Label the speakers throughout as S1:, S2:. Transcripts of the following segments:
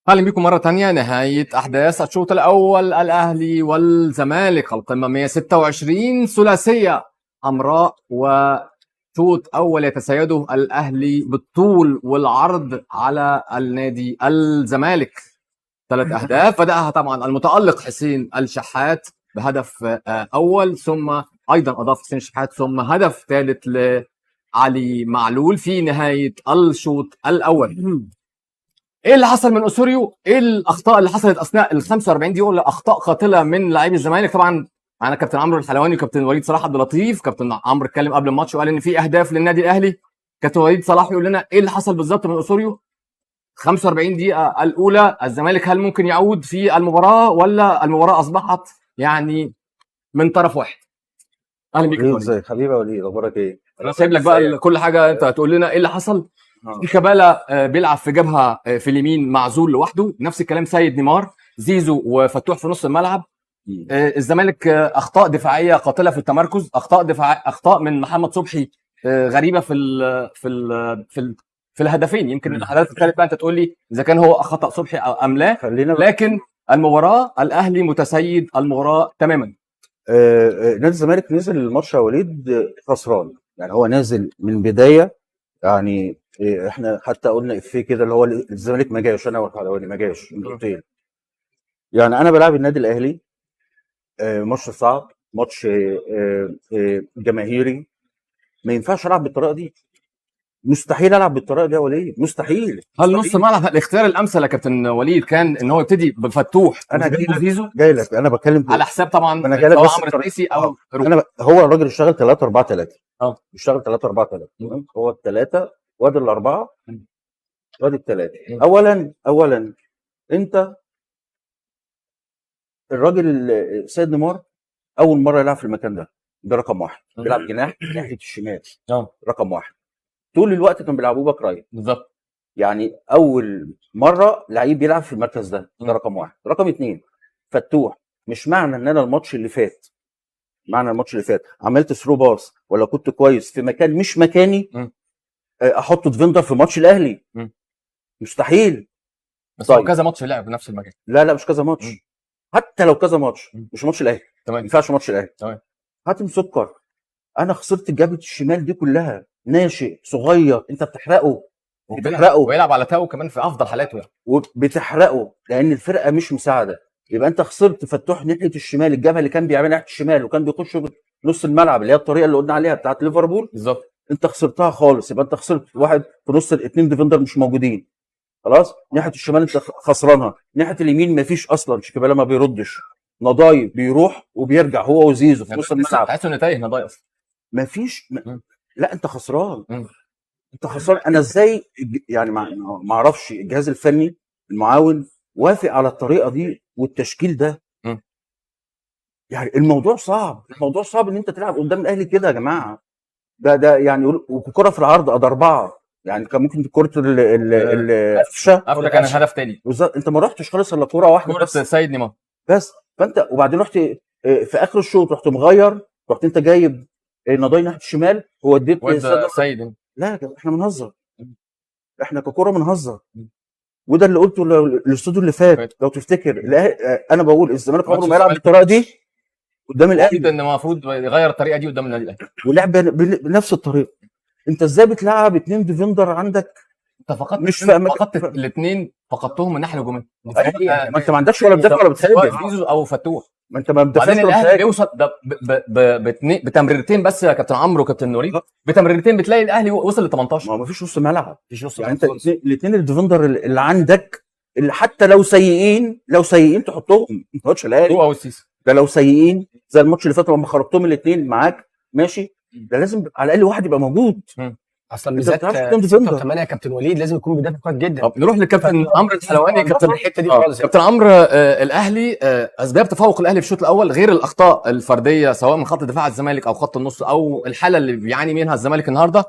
S1: اهلا بكم مرة تانية. نهاية احداث الشوط الاول، الاهلي والزمالك، القمه 126، ثلاثية حمراء وشوط اول يتسيده الاهلي بالطول والعرض على النادي الزمالك. 3 اهداف بداها طبعا المتالق حسين الشحات بهدف اول، ثم ايضا اضاف حسين الشحات، ثم هدف ثالث لعلي معلول في نهاية الشوط الاول. ايه اللي حصل من اوسوريو؟ ايه الاخطاء اللي حصلت اثناء ال 45 دقيقة؟ ولا اخطاء قاتله من لاعبي الزمالك؟ طبعا معانا كابتن عمرو الحلواني وكابتن وليد صلاح عبد اللطيف. كابتن عمرو اتكلم قبل الماتش وقال ان في اهداف للنادي الاهلي. كابتن وليد صلاح يقول لنا ايه اللي حصل بالظبط من اوسوريو 45 دقيقة الاولى. الزمالك هل ممكن يعود في المباراة ولا المباراة اصبحت يعني من طرف واحد؟ اهلا بيك يا
S2: وليد،
S1: وليد.
S2: ازيك حبيبي يا وليد؟ اخبارك ايه؟
S1: انا سايب لك بقى كل حاجه، انت هتقول لنا ايه اللي حصل. شيكابالا بيلعب في جبهة في اليمين معزول لوحده، نفس الكلام سيد نيمار، زيزو وفتوح في نص الملعب. الزمالك اخطاء دفاعية قاتله في التمركز، اخطاء دفاع، اخطاء من محمد صبحي غريبة في الهدفين. يمكن الهدف الثالث بقى انت تقول لي اذا كان هو خطا صبحي او ام لا.
S2: خلينا
S1: لكن المباراة الاهلي متسيد المباراة تماما.
S2: نادي الزمالك نزل الماتش يا وليد خسران، يعني هو نازل من بدايه، يعني احنا حتى قلنا افيه كده اللي هو الزمالك ما جاش، انا والحلواني ما جاش من الاوتيل. يعني انا بلعب النادي الاهلي، ماتش صعب، ماتش جماهيري، ما ينفعش العب بالطريقة دي، مستحيل العب بالطريقة دي يا وليد، مستحيل.
S1: هل نص
S2: مستحيل.
S1: ملعب الاختيار الامثل يا كابتن وليد كان ان هو يبتدي بفتوح
S2: انا جاي
S1: وزيزو
S2: لك
S1: زيزو
S2: جاي لك، انا بتكلم
S1: على حساب طبعا
S2: انا جاي لك
S1: سواء
S2: بس
S1: عمرو
S2: الطريقة.
S1: السيسي او روح.
S2: هو الراجل اشتغل 3 4 3. اشتغل 3 4 3. تمام، هو الثلاثة وادي الاربعة وادي الثلاثه. اولا انت الراجل سيد نيمار اول مرة يلعب في المكان ده، ده رقم واحد. بيلعب جناح ناحية الشمال. رقم واحد. طول الوقت كانوا بيلعبوه back right.
S1: بالظبط.
S2: يعني اول مرة لعيب بيلعب في المركز ده. ده رقم واحد. رقم اثنين، فتوح، مش معنى ان انا الماتش اللي فات، معنى الماتش اللي فات عملت through pass ولا كنت كويس في مكان مش مكاني احط defender في ماتش الاهلي. مستحيل.
S1: بس هو
S2: طيب.
S1: كذا ماتش لعب بنفس المكان.
S2: لا لا، مش كذا ماتش. حتى لو كذا ماتش مش ماتش الاهلي. ما ينفعش ماتش الاهلي. حاتم سكر، انا خسرت جبهة الشمال دي كلها، ناشئ صغير، انت بتحرقه. بتحرقه.
S1: ويلعب على تاو كمان في افضل حالاته يعني.
S2: وبتحرقه لان الفرقة مش مساعده. يبقى انت خسرت فتوح ناحية الشمال، الجبهة اللي كان بيعملها ناحية الشمال وكان بيخش نص الملعب، اللي هي الطريقة اللي قلنا عليها بتاعت ليفربول. انت خسرتها خالص. يبقى انت خسرت واحد في نص، الاثنين defender مش موجودين خلاص. ناحية الشمال انت خسرانها، ناحية اليمين مفيش اصلا، شيكابالا ما بيردش، نضاي بيروح وبيرجع هو وزيزو في نص الملعب.
S1: تحس انه تايه نضاي اصلا.
S2: مفيش لا، انت خسران. انت خسران. انا ازاي يعني ما اعرفش الجهاز الفني المعاون وافق على الطريقة دي والتشكيل ده. يعني الموضوع صعب، الموضوع صعب ان انت تلعب قدام الاهلي كده يا جماعه. ده يعني وكره في العرض ادي اربعه، يعني كان ممكن كره قفشه.
S1: قفشه كان هدف تاني.
S2: بالظبط، انت ما رحتش خالص الا كورة واحدة
S1: كره
S2: بس.
S1: سيد نيمار.
S2: بس فانت وبعدين رحت في اخر الشوط رحت مغير، رحت انت جايب نضاي ناحية الشمال، هو اديت
S1: واد
S2: سيد.
S1: سيد.
S2: لا يا جماعة، احنا بنهزر؟ احنا ككوره بنهزر؟ وده اللي قلته الاستوديو اللي فات
S1: فات.
S2: لو تفتكر. انا بقول الزمالك عمره
S1: ماتش
S2: ما يلعب
S1: الزمالك.
S2: بالطريقة دي قدام
S1: اكيد
S2: الاهلي.
S1: ان المفروض يغير الطريقة دي قدام النادي الاهلي.
S2: ولعب بنفس الطريقه، انت ازاي بتلعب اتنين defender عندك؟
S1: انت فقدت
S2: مش في أماكن-
S1: فقدت الاثنين، فقدتهم من الناحية الهجوميه.
S2: أيوة، ما انت ما عندكش ولا بتدافع ولا
S1: سواء
S2: بتهاجم.
S1: زيزو او فتوح.
S2: ما انت ما بتدافعش
S1: وبعدين
S2: ولا
S1: الاهلي
S2: بتهاجم.
S1: بيوصل ده بتمريرتين بس يا كابتن عمرو وكابتن وليد، بتمريرتين بتلاقي الاهلي وصل ل 18.
S2: ما هو ما فيش نص ملعب.
S1: مفيش نص
S2: يعني
S1: ملعب
S2: انت
S1: خالص.
S2: الاثنين ال defender اللي عندك، اللي حتى لو سيئين، لو سيئين تحطهم ما تقعدش الاهلي.
S1: هو او السيسي.
S2: ده لو سيئين زي الماتش اللي فات لما خرجتهم الاثنين معاك، ماشي، ده لازم على الاقل واحد يبقى موجود.
S3: اصلا
S2: انت
S3: بالذات
S2: ما بتعرفش تقدم
S3: 6
S2: defender.
S3: و8 يا كابتن وليد لازم يكون بيدافع كويس جدا.
S1: طب نروح للكابتن عمرو الحلواني. كابتن
S3: الحتة دي خالص.
S1: كابتن عمرو، الاهلي، اسباب تفوق الاهلي في الشوط الاول غير الاخطاء الفردية سواء من خط دفاع الزمالك او خط النص او الحالة اللي بيعاني منها الزمالك النهارده،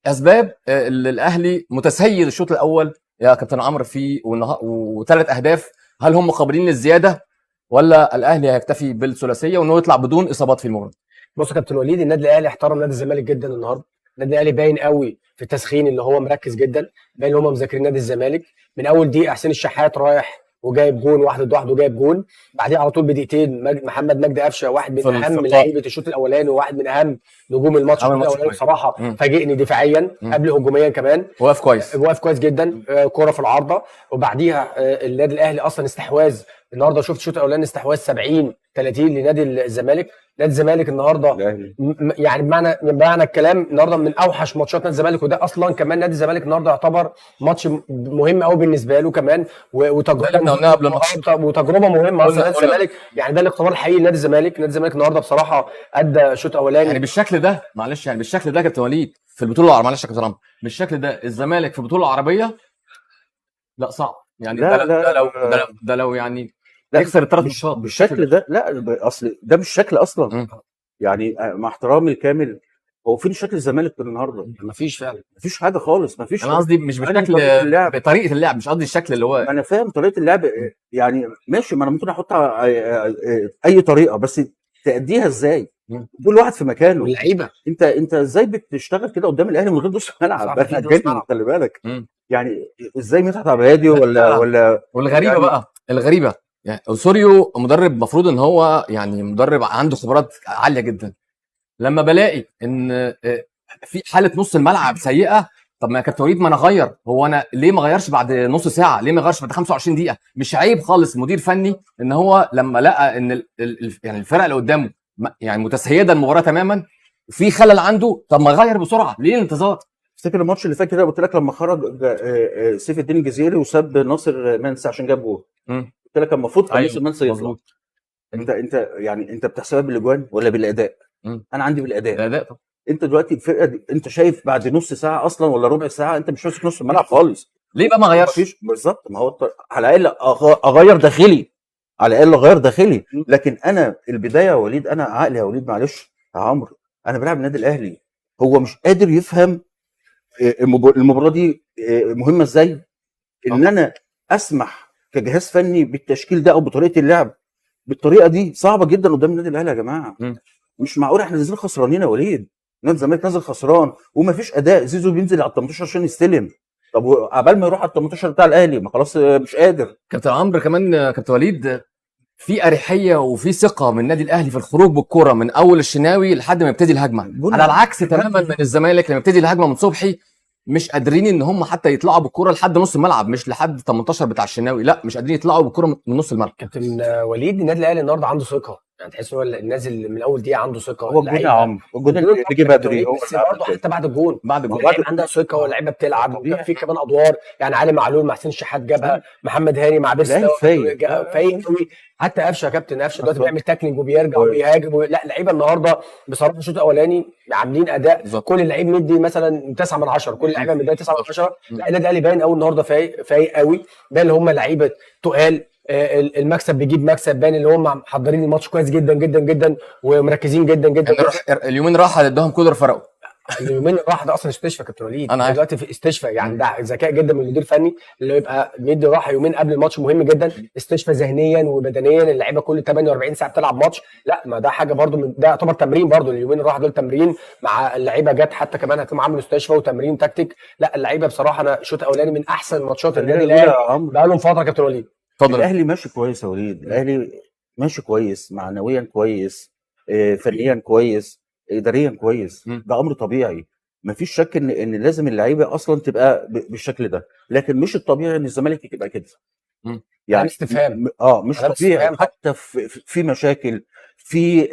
S1: اسباب اللي الاهلي متسيد الشوط الاول يا كابتن عمرو في وثلاث اهداف، هل هم قابلين للزياده ولا الاهلي هيكتفي بالثلاثيه وانه يطلع بدون اصابات في المباراة؟
S3: بص يا كابتن وليد، النادي الاهلي احترم نادي الزمالك جدا النهارده. النادي الاهلي باين قوي في التسخين اللي هو مركز جدا، باين ان هم مذاكرين نادي الزمالك من اول دقيقة. حسين الشحات رايح وجايب جون واحد ضد واحد وجايب جون، بعديه على طول بدقيقتين محمد مجدي قفشه، واحد من اهم لعيبة الشوط الاولاني وواحد من اهم نجوم الماتش الشوط الاولاني بصراحة. فاجئني دفاعيا قبل هجوميا كمان،
S1: واقف كويس،
S3: واقف كويس جدا، كورة في العارضة. وبعديها النادي الاهلي اصلا استحواذ النهارده، شفت الشوط الاولاني استحواذ 70-30 لنادي الزمالك. نادي الزمالك النهارده يعني بمعنى الكلام النهارده من اوحش ماتشات نادي الزمالك، وده اصلا كمان نادي الزمالك النهارده يعتبر ماتش مهم قوي بالنسبة له كمان، وتجربه
S1: احنا قلناها قبل الماتش،
S3: وتجربه مهمة اصلا نادي الزمالك، يعني ده الاختبار الحقيقي لنادي الزمالك. نادي الزمالك النهارده بصراحة ادى شوط اولاني
S1: يعني بالشكل ده، معلش يعني بالشكل ده كابتن وليد في البطولة العربية، معلش يا كابتن عمرو، بالشكل ده الزمالك في البطولة العربية لا صعب يعني.
S2: لا
S1: ده ده لو يعني يكسر الثلاث ماتشات
S2: بالشكل ده، لا اصل ده مش شكل اصلا. يعني مع احترامي الكامل، هو فين شكل الزمالك النهارده؟
S3: مفيش فعلا،
S2: مفيش حاجة خالص، مفيش.
S1: انا قصدي مش بشكل، بطريقة اللعب، مش قصدي الشكل اللي هو.
S2: انا فاهم طريقه اللعب يعني ماشي، ما انا ممكن احط اي طريقه، بس تأديها ازاي؟ كل واحد في مكانه.
S3: اللعيبة
S2: انت ازاي بتشتغل كده قدام الاهلي من غير نص ملعب؟ خلي بالك يعني ازاي مدحت عبد الهادي ولا
S1: والغريبة يعني بقى، الغريبة يعني اوسوريو مدرب المفروض ان هو يعني مدرب عنده خبرات عالية جدا، لما بلاقي ان في حاله نص الملعب سيئه، طب ما يا كابتن وليد ما انا اغير، هو انا ليه ما غيرش بعد نص ساعة؟ ليه ما غيرش بعد 25 دقيقة؟ مش عيب خالص مدير فني ان هو لما لقى ان يعني الفرق اللي قدامه يعني متسيده المباراة تماما وفي خلل عنده، طب ما غير بسرعة، ليه الانتظار؟
S2: افتكر الماتش اللي فات كده قلت لك لما خرج سيف الدين الجزيري وساب ناصر منسي عشان جاب جول، قلت لك المفروض كان ناصر منسي يطلع. انت يعني انت بتحسبها بالاجوان ولا بالاداء؟ انا عندي بالاداء.
S1: الاداء طبعا.
S2: انت دلوقتي الفرقة دي انت شايف بعد نص ساعة اصلا ولا ربع ساعة انت مش ماسك نص الملعب خالص،
S1: ليه بقى ما غيرش؟
S2: بالظبط، ما هو على الاقل اغير داخلي، على الاقل اغير داخلي. لكن انا البداية يا وليد، انا عقلي يا وليد، معلش يا عمرو، انا بلعب النادي الاهلي، هو مش قادر يفهم المباراة دي مهمة ازاي، ان انا اسمح كجهاز فني بالتشكيل ده او بطريقة اللعب بالطريقة دي صعبة جدا قدام النادي الاهلي يا جماعة. مش معقول احنا نازلين خسرانين يا وليد، نادي الزمالك نازل خسران ومفيش اداء، زيزو بينزل على 18 عشان يستلم، طب عبال ما يروح على 18 بتاع الاهلي ما خلاص مش قادر.
S1: كابتن عمرو كمان كابتن وليد، في اريحية وفي ثقة من النادي الاهلي في الخروج بالكرة من اول الشناوي لحد ما يبتدي الهجمة، على العكس تماما من الزمالك لما يبتدي الهجمة من صبحي مش قادرين ان هم حتى يطلعوا بالكرة لحد نص الملعب، مش لحد 18 بتاع الشناوي، لا مش قادرين يطلعوا بالكرة من نص الملعب.
S3: كابتن وليد، النادي الاهلي النهارده عنده ثقة، يعني تحس هو نازل من اول دقيقة عنده ثقة.
S2: هو الجون يا عمرو، الجون اللي جه بدري،
S3: بس برضه حتى بعد الجون، اللعيبة عندها ثقة واللعيبة بتلعب، وكان في كمان ادوار، يعني علي معلول مع حسين الشحات جابها، محمد هاني مع بيرسي فايق قوي، حتى قفشه يا كابتن، قفشه دلوقتي بيعمل tackling وبيرجع وبيهاجم لا لعيبة النهارده بصراحة الشوط الاولاني عاملين اداء، كل لعيب مدي مثلا 9 من 10، كل لعيبة مديه 9 من 10. لا النادي الاهلي باين قوي النهارده، فايق قوي، باين ان هم لعيبة تقال، المكسب بيجيب مكسب، باين ان هم محضرين الماتش كويس جدا جدا جدا ومركزين جدا جدا.
S1: يعني اليومين راحة اداهم قدره فرقوا،
S3: اليومين راحة ده اصلا استشفى كابتن وليد، انا دلوقتي في استشفى، يعني ده ذكاء جدا من المدير الفني اللي يبقى مدي راحة يومين قبل الماتش، مهم جدا استشفى ذهنيا وبدنيا، اللعيبة كل 48 ساعة بتلعب ماتش، لا ما ده حاجة برده ده يعتبر تمرين برده، اليومين الراحة دول تمرين مع اللعيبة، جت حتى كمان هتلاقيهم عملوا استشفى وتمرين تكتيك. لا اللعيبة بصراحة انا الشوط الاولاني من احسن ماتشات النادي الاهلي بقى لهم فترة. كابتن وليد
S2: اتفضل. الاهلي ماشي كويس يا وليد، الاهلي ماشي كويس معنويا كويس، فنيا كويس، اداريا كويس، ده امر طبيعي، مفيش شك ان لازم اللعيبة اصلا تبقى بالشكل ده، لكن مش الطبيعي ان الزمالك يبقى كده.
S3: يعني استفهام
S2: مش طبيعي حتى في مشاكل، في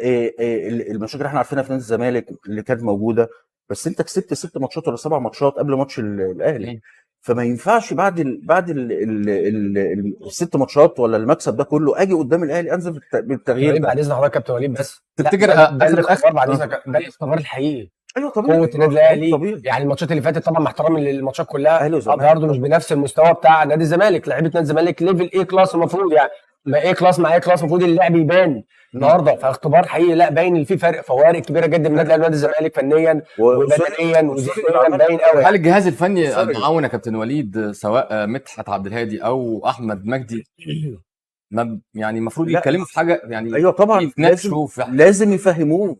S2: المشاكل اللي احنا عارفينها في نادي الزمالك اللي كانت موجودة، بس انت كسبت 6 ماتشات ولا 7 ماتشات قبل ماتش الاهلي، فما ينفعش بعد ال بعد ال ال ال6 ماتشات ولا المكسب ده كله اجي قدام الاهلي انزل بالتغيير ده.
S3: بعد اذن حضرتك يا كابتن وليد، بس
S1: تفتكر
S3: ده الاختبار بعد اذنك، ده الاختبار الحقيقي.
S2: ايوه طبيعي،
S3: قوة النادي الاهلي، يعني الماتشات اللي فاتت طبعا مع احترامي للماتشات كلها برضه مش بنفس المستوى بتاع نادي الزمالك، لعيبة نادي الزمالك level A class المفروض، يعني ما A class مع A class المفروض اللعب يبان النهارده، فاختبار حقيقي، لا باين ان في فرق، فوارق كبيرة جدا من النادي الاهلي ونادي الزمالك فنيا وبدنيا وذهنيا، باين قوي.
S1: هل الجهاز الفني المعاون يا كابتن وليد سواء مدحت عبد الهادي او احمد مجدي ما يعني المفروض يتكلموا في حاجة يعني؟
S2: ايوه طبعا، لازم يفهموه.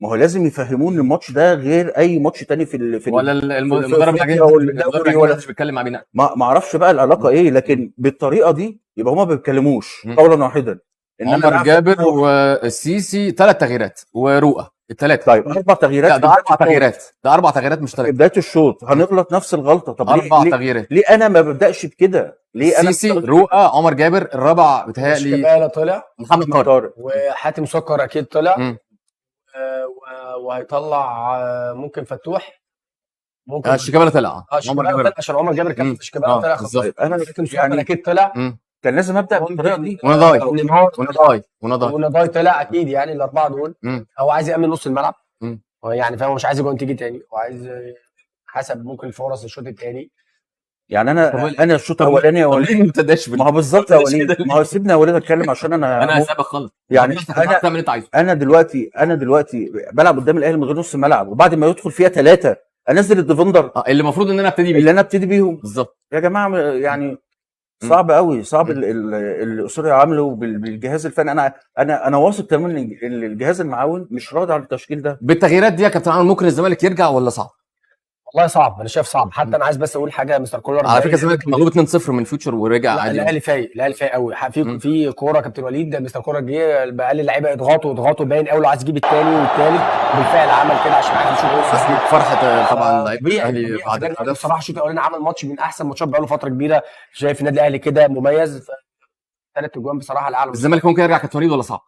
S2: ما هو لازم يفهمون ان الماتش ده غير اي ماتش تاني في
S1: ولا المدرب
S2: أفريقيا
S1: الاجنبي،
S2: والدوري
S1: المدرب الاجنبي
S2: ولا
S1: مش بيتكلم مع مين.
S2: ما اعرفش بقى العلاقة ايه، لكن بالطريقة دي يبقى هما ما بيتكلموش قولا واحدا. إن أنا
S1: عمر
S2: لعب
S1: جابر
S2: فتوح.
S1: والسيسي 3 تغييرات ورؤى الثلاثة.
S2: طيب 4 تغييرات.
S1: لا ده 4 تغييرات، ده 4 تغييرات مش
S2: في
S1: 3.
S2: بداية الشوط هنغلط نفس الغلطة. طب ليه
S1: 4
S2: ليه,
S1: تغييرات.
S2: ليه انا ما ببداش بكده؟ ليه انا
S1: السيسي، رؤى، عمر جابر، الرابع بيتهيألي
S3: شيكابالا طلع،
S1: محمد طارق،
S2: طارق
S3: وحاتم سكر اكيد طلع، وهيطلع ممكن فتوح، ممكن
S1: شيكابالا طلع،
S3: عمر جابر عشان عمر جابر كان شيكابالا طلع.
S2: طيب انا
S3: يعني اكيد طلع،
S2: كان لازم ابدا بالطريقة دي.
S1: ونضاي ونضاي
S3: طلع اكيد، يعني الاربعة دول. هو عايز يامن نص الملعب، يعني فاهم، مش عايز جون تيجي تاني، وعايز حسب ممكن فرص الشوط الثاني.
S2: يعني انا الشوط الاولاني يا وليد، ما هو بالظبط يا وليد، ما هو سيبني يا وليد اتكلم عشان
S1: انا هسيبك خالص.
S2: يعني انا دلوقتي بلعب قدام الاهلي من غير نص الملعب، وبعد ما يدخل فيها 3 انزل ال defender
S1: اللي المفروض ان انا ابتدي بيه،
S2: اللي انا ابتدي بيهم
S1: بالظبط.
S2: يا جماعة يعني صعب قوي، صعب اللي اسوريو عامله بالجهاز الفني. انا واثق تماما ان الجهاز المعاون مش راضي على التشكيل ده
S1: بالتغييرات دي. يا كابتن عمرو ممكن الزمالك يرجع ولا صعب؟
S3: والله صعب، انا شايف صعب. حتى انا عايز بس اقول حاجة يا مستر كولر،
S1: على فكرة الزمالك مغلوب 2-0 من فيوتشر ورجع عادي.
S3: الاهلي فايق، الاهلي فايق قوي. في كورة كابتن وليد، مستر كولر جه بقى اللعيبة اضغطوا باين قوي، عايز يجيب الثاني والثالث، بالفعل عمل كده عشان عايز يشوف.
S1: بس فرحه طبعا لعيبة الاهلي بعد
S3: الهدف. بصراحة الشوط الاولاني عمل ماتش من احسن ماتشات بقاله فترة كبيرة، شايف النادي الاهلي كده مميز. 3 اجوان بصراحة الاعلى.
S1: الزمالك ممكن يرجع كابتن وليد ولا صعب؟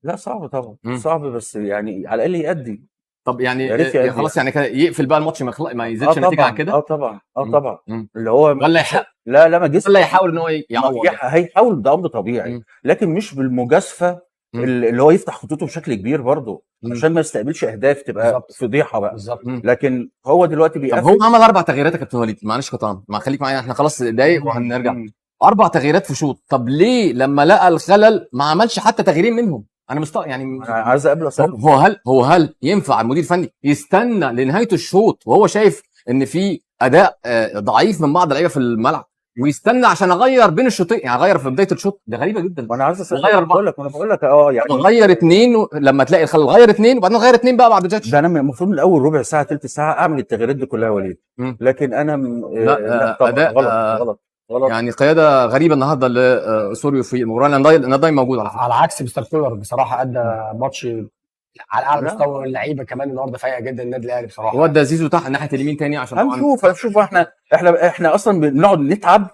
S2: لا صعب طبعا، صعب، بس يعني على الاقل يأدي.
S1: طب يعني خلاص يعني كده يقفل بقى الماتش، ما يزيدش نتيجة عن كده.
S2: طبعا طبعا اللي هو
S1: ولا يحقق،
S2: لا ما جسم،
S1: ولا يحاول ان هو يعوض،
S2: هيحاول، ده امر طبيعي، لكن مش بالمجازفه اللي هو يفتح خطوطه بشكل كبير برضه عشان ما يستقبلش اهداف تبقى فضيحة بقى.
S3: بالظبط.
S2: لكن هو دلوقتي بيقفل.
S1: طب هو عمل 4 تغييرات يا كابتن وليد، معلش قطعنا، ما خليك معايا، احنا خلاص دقايق وهنرجع. 4 تغييرات في شوط، طب ليه لما لقى الخلل ما عملش حتى تغييرين منهم؟ انا يعني
S2: انا عايز اقابله.
S1: هو هل ينفع المدير الفني يستنى لنهاية الشوط وهو شايف ان في اداء ضعيف من بعض اللعيبة في الملعب ويستنى عشان اغير بين الشوطين؟ يعني اغير في بداية الشوط، ده غريبة جدا.
S2: ما انا عايز اسال، بقول لك، ما انا بقول لك يعني
S1: غير 2 لما تلاقي الخلل، غير 2 وبعدين غير 2 بقى بعد جاتش.
S2: ده انا المفروض من اول ربع ساعة ثلث ساعة اعمل التغييرات دي كلها يا وليد، لكن انا
S1: لا طبعا
S2: اداء غلط غلط.
S1: يعني قيادة غريبة النهارده لاسوريو في المباراة، لان نداي موجود على فكرة.
S3: على عكس مستر كولر بصراحة ادى ماتش على اعلى مستوى، اللعيبة كمان النهارده فايقه جدا النادي الاهلي بصراحة.
S1: ودى زيزو تحت ناحية اليمين تاني عشان
S2: هنشوف احنا اصلا بنقعد نتعب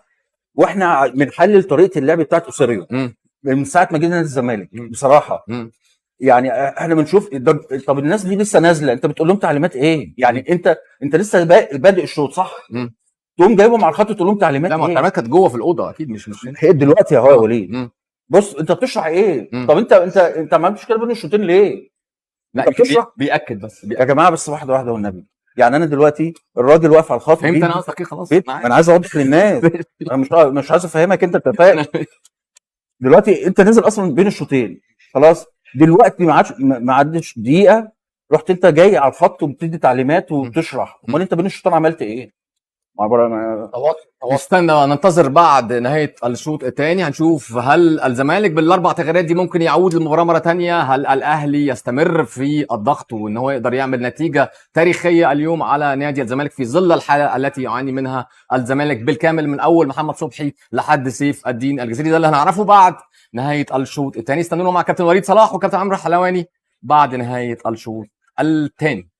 S2: واحنا بنحلل طريقه اللعب بتاعت اسوريو من ساعة ما جينا الزمالك بصراحة. يعني احنا بنشوف، طب الناس دي لسه نازله، انت بتقول لهم تعليمات ايه؟ يعني انت لسه بادئ الشوط صح؟ تقوم جايبهم على الخط تقول لهم تعليمات
S1: لا، ما
S2: ايه؟
S1: التعليمات كانت جوه في الاوضة اكيد، مش
S2: هي دلوقتي اهو يا وليد. بص انت بتشرح ايه؟ طب انت ما عملتش كده بين الشوطين ليه؟
S1: لا بيأكد بس
S2: يا جماعة، بس واحدة واحدة والنبي. يعني انا دلوقتي الراجل واقف على الخط،
S1: فهمت انا قصدك ايه؟ خلاص
S2: انا عايز اوضح للناس، انا مش عايز افهمك، انت فاهم دلوقتي. انت نازل اصلا بين الشوطين خلاص، دلوقتي ما عدتش دقيقة رحت انت جاي على الخط وبتدي تعليمات وبتشرح، امال انت بين الشوطين عملت ايه؟
S1: استنى ننتظر بعد نهاية الشوط الثاني، هنشوف هل الزمالك بالاربع تغييرات دي ممكن يعود للمباراة مرة ثانية، هل الاهلي يستمر في الضغط وان هو يقدر يعمل نتيجة تاريخية اليوم على نادي الزمالك في ظل الحالة التي يعاني منها الزمالك بالكامل من اول محمد صبحي لحد سيف الدين الجزيري. ده اللي هنعرفه بعد نهاية الشوط الثاني. استنونا مع كابتن وليد صلاح وكابتن عمرو حلواني بعد نهاية الشوط الثاني.